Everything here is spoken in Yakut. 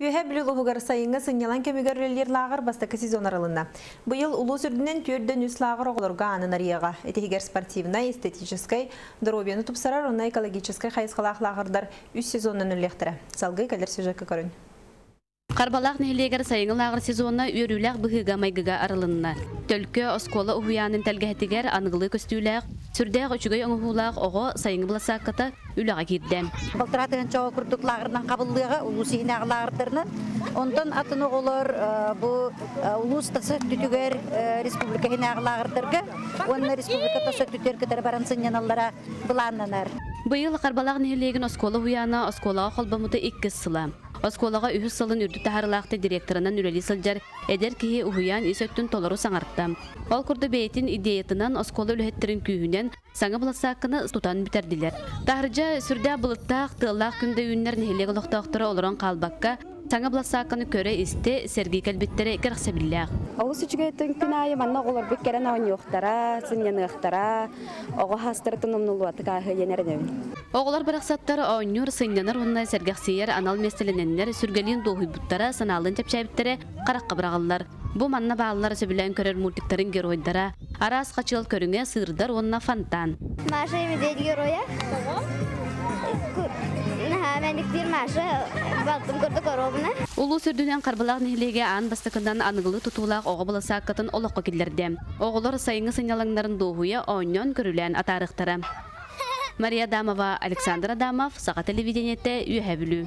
Үөһээ Бүлүү улууһугар сайыҥҥы сынньалаҥ кэмигэр үлэлиир лааҕыр бастакы сезон арылынна. Быйыл улуус үрдүнэн түөрдэн үс лааҕыр оҕолорго аанын арыйыаҕа. Итиһигэр спортивнай, эстетическэй, доруобуйаны тупсарар уонна экологическай хайысхалаах лааҕырдар үс сезонунан үлэлиэхтэрэ. Салгыы кэлэр сюжекка көрүн. Харбалаах нэһилиэгэр сайыҥҥы лааҕыр сезона үөрүүлээх быһыыга-майгыга арылынна. Төлкө оскуола уһуйаанын тэлгэһэтигэр аныгылыы көстүүлээх, сүрдээх үчүгэй оҥоһуулаах оҕо сайыҥҥы быласаакката үлэҕэ киирдэ. Балтараа тыһыынча оҕо курдук лааҕырынан хабыллыаҕа, улуус иһинээҕи лааҕырдарынан. Онтон атын оҕолор бу улуус тас өттүтүгэр республика иһинээҕи лааҕырдарга уонна республика тас өттүтүгэр кытары баран сынньаналлара былааннанар. Быйыл Харбалаах нэһилиэгин оскуола уһуйаана оскуолаҕа холбоммута иккис сыла. Оскуолаҕа үһүс сылын үрдүк таһаарыылаахтык директорынан үлэлии сылдьар эдэр киһи уһуйаан ис өттүн толору саҥарта. Ол курдук бэйэтин идеятынан оскуола үлэһиттэрин күүһүнэн саҥа былассаакканы тутан бүтэрдилэр. Таһырдьа сүрдээх былыттаах, тыаллаах күн да үүннэр нэһилиэк олохтоохторо олорон хаалбакка, саҥа былассаакканы көрө-истэ, сэргии кэлбиттэрэ кэрэхсэбиллээх. Олус үчүгэй күн аайы манна оҕолорбут кэлэн оонньуохтара, сынньаныахтара, оҕо хаастарытын умнуллубатык ааһыйан эрэнэбин. Оҕолор барахсаттар оонньуур, сынньанар уонна сэргэхсийэр анал миэстэлэнэннэр сүргэлиин дуоһуйбуттара, санаалыын чэпчээбиттэрэ харахха быраҕыллар. Бу манна бааллар сөбүлээн көрөр мультиктарын геройдара, араас хачыал көрүҥэ, сыырдар уонна фонтан. Маша и медведь героя. Наһаа мэниктиир Маша балтым курдук оруобуна. Улуус үрдүнэн Харбалаах нэһилиэгэ аан бастакынан аныгылыы тутуулаах оҕо быласааккатын олоххо киллэрдэ. Оҕолор сайыҥҥы сынньалаҥнарын дуоһуйа оонньоон-көрүлээн атаарыахтара. Мария Адамова, Александр Адамов, Саха телевидениетэ, Үөһээ Бүлүү.